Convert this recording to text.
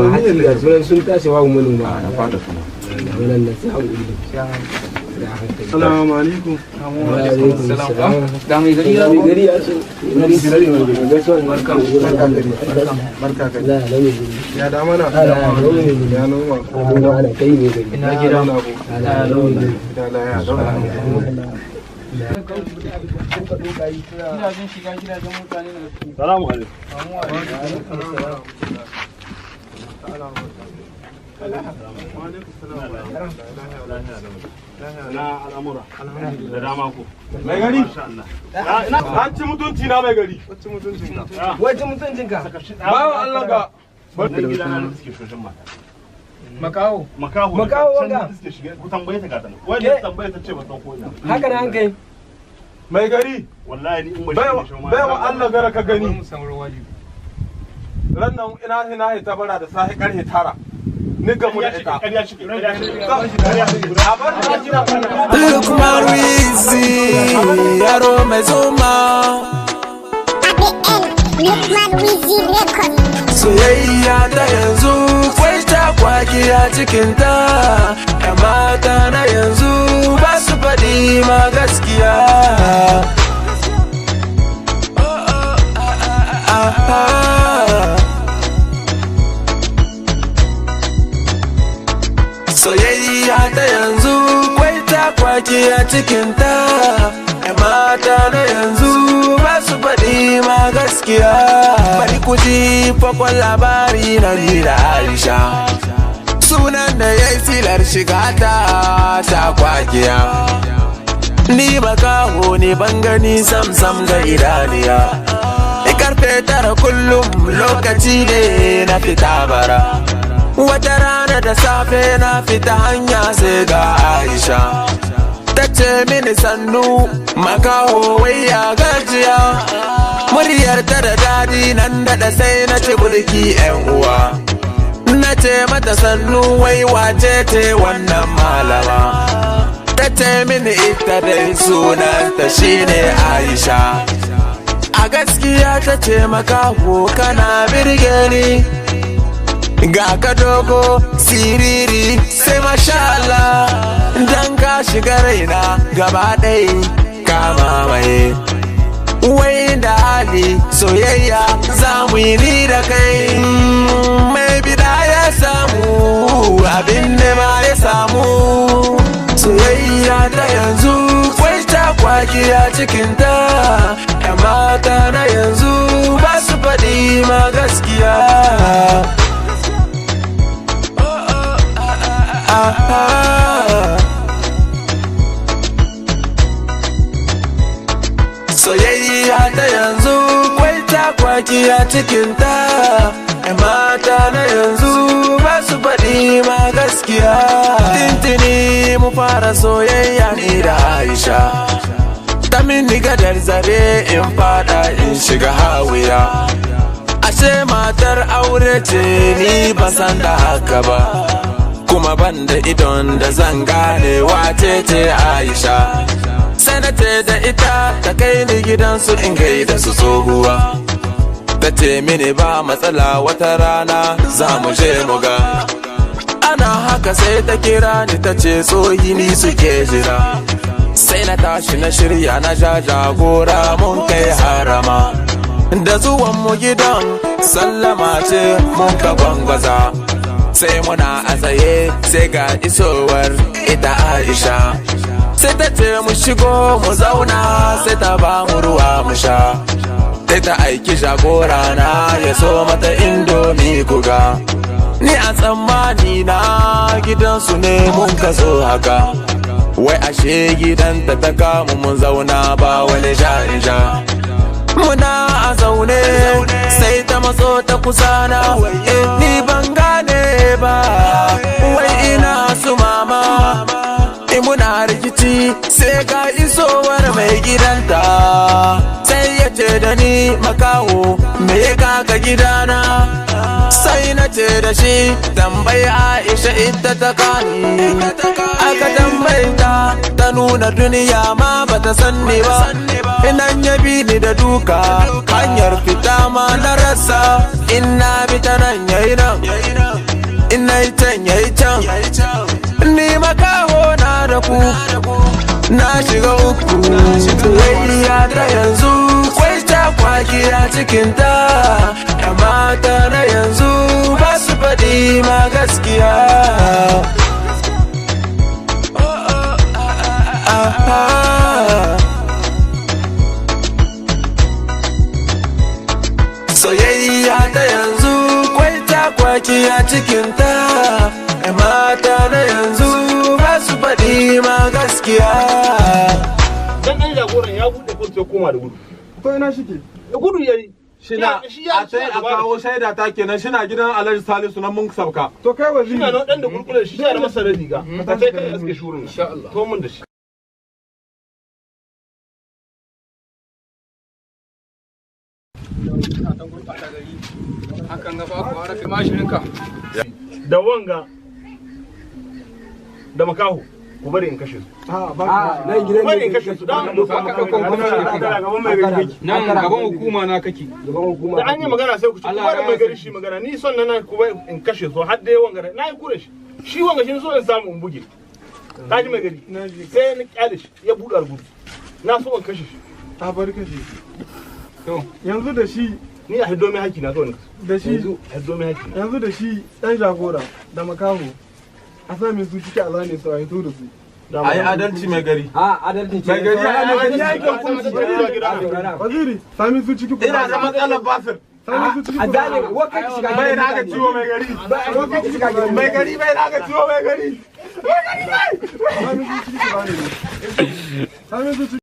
Hatsi ga sunan sun tashi babu manoma. Na fata suna. Wannan na sai hankali da sai a hankali. Assalamu alaikum. Wa alaikum salam. Ga mai gari ya Mai gari ya so. Gari mai gari. Gaisuwa ne. Barka gari. Barka gari. La la mai gari. Ya damana. La la mai gari. Ya noma. Noma ana kai mai gari. Ina gida. Na abu. La la mai gari. Gida laya. Gidajen shiga gidajen mutane na Salamu alaikum. Na al'amura. Da dama ku. Mai gari. An ci mutunci na mai gari. Wacce mutuncin ka? Wajen mutuncinka. Bawan Allah ga. Nan gida na da suke shoshin mata. Makaho. Makaho. Makaho Can wanga. da suke shiga. Ku tambaye ta gata nan. Wanda tambaye ta ce ba san ko ina. Haka na an kai. Mai gari. Wallahi ni in ba shi ne shoma. Baiwa Allah gara ka gani. Mu samu wajibi. Ran nan ina ina hita bara da sahi karhe 9. Ni gamu da ita. Ƙarya shi ke. Ƙarya shi ke. Ƙarya shi ke. A bar ta jira Lukman Wizi, yaro mai zuma. ABN Lukman Wizi Record. Soyayya ta yanzu kwai ta kwakiya cikinta. ‘Yan mata na yanzu ba su faɗi ma gaskiya. Oh, oh, ah, ah, ah, ah. Soyayya ta yanzu kwai ta kwakiya cikinta. ‘Yan mata na yanzu ba su faɗi ma gaskiya. Bari ku ji fakon labari na ni da Aisha. Sunan da ya yi silar shiga ta ta kwakiya. Ni makaho ne ban gani sam sam ga idaniya. Karfe 9 kullum lokaci ne na fita bara. Wata rana da safe na fita hanya sai ga Aisha. Ta ce mini sannu makaho wai ya gajiya. Muryar ta da dadi nan daɗa sai na ci bulki yan uwa. Na ce mata sannu wai wace ce wannan malama. Ta ce mini ita dai sunanta shine Aisha. A gaskiya ta ce makaho kana birge ni. Ga ka dogo siriri sai masha Allah. Dan ka shiga raina gaba ɗaya ka mamaye. Wai da hali soyayya za mu yi ni da kai. Mai bida ya samu abin nema ya samu. Soyayya ta yanzu kwai ta kwakiya cikinta. ‘Yan mata na yanzu ba su faɗi ma gaskiya. Oh, oh, ah, ah, ah, ah. Soyayya ta yanzu kwai ta kwakiya cikinta. ‘Yan mata na yanzu ba su faɗi ma gaskiya. Tintini mu fara soyayya ni da Aisha. Ta mini gadar zare in fada in shiga hawiya. Ashe matar aure ce ni ban san da haka ba. Kuma ban da idon da zan gane wace ce Aisha. Sai na ce da ita ta kai ni gidansu in gaida su tsohuwa. Ta ce mini ba matsala wata rana za mu je mu ga. Ana haka sai ta kira ni ta ce tsohi ni suke jira. Sai na tashi na shirya na ja jagora mun kai harama. Da zuwan mu gidan sallama ce mun ka gwangwaza. Sai muna a tsaye sai ga isowar ita Aisha. Sai ta ce mu shigo mu zauna sai ta ba mu ruwa mu sha. Sai ta aiki jagora na ya so mata Indomie kuga. Ni a tsammani na gidansu ne mun ka zo haka. Wai ashe gidanta ta kamu mun zauna ba wani ja ja. Muna a zaune sai ta matso ta kusa na eh, ni ban gane ba. Wai ina su mama. Eh, muna rikici sai ga isowar mai gidanta. Sai ya ce da ni makaho me ya kaka gidana. Sai na ce da shi tambayi Aisha ita ta kani. Aka tambayi ta ta nuna duniya ma bata sanni ba. Inan ya bi ni da duka hanyar fita ma na rasa. Ina bi ta nan yayi nan. Yayi can yayi can. Ni makaho na da ku. Na shiga uku. Soyayya ta yanzu kwai ta kwaki a cikin ta. 'Yan mata na yanzu ba su faɗi ma gaskiya. Oh, oh, ah, ah, ah, ah. Soyayya ta yanzu kwai ta kwaki a cikin ta. 'Yan mata na yanzu ba su faɗi ma gaskiya. Dan dan jagoran ya bude kotu ya koma da gudu. To ina shike? Da gudu yayi. Shina a sai a kawo shaida ta kenan shina gidan Alhaji Salisu nan mun sauka. To kai waziri. Shina nan dan da gurgurar shi yana masa riga. Ka sai kai aske shurin. Insha Allah. To mun da shi. Ina ta gurɓata gari. Hakan ga ba ku harafi mashirinka. Da wanga da makaho ku bari in kashe su. A ba. Nan gidan Ku bari in kashe su da an Ba ka ɗaukan gwamnati. Nan gaban hukuma na kake. Gaban hukuma. Da an yi magana sai ku ci ku Allah bari ya mai gari sani. shi magana ni son nan ku bari in kashe su har dai wanga na yi kure shi. Shi wanga shi so in samu in buge. Ka ji mai gari. Na ji. Sai ni kyale shi ya buɗe argudu. Na so in kashe shi. A bari kashe. To. Yanzu da shi Ni a hiddo mai haki na kawai. da shi A hiddo mai haki. yanzu da shi dan jagora da makaho a sa min su ciki a zane su a hito da su. Ayi adalci mai gari. A adalci ce. Mai gari ya Adalci adalci. ya yi hukunci. Waziri, sami su ciki ku. Ina da matsalar basir. Sami su ciki A ku. zane wa kai shiga gidan. Bai na ga ciwo mai gari. Wa kai shiga gidan. Mai gari bai na ga ciwo mai gari. Sami su ciki ku zane ne. Sami su ciki.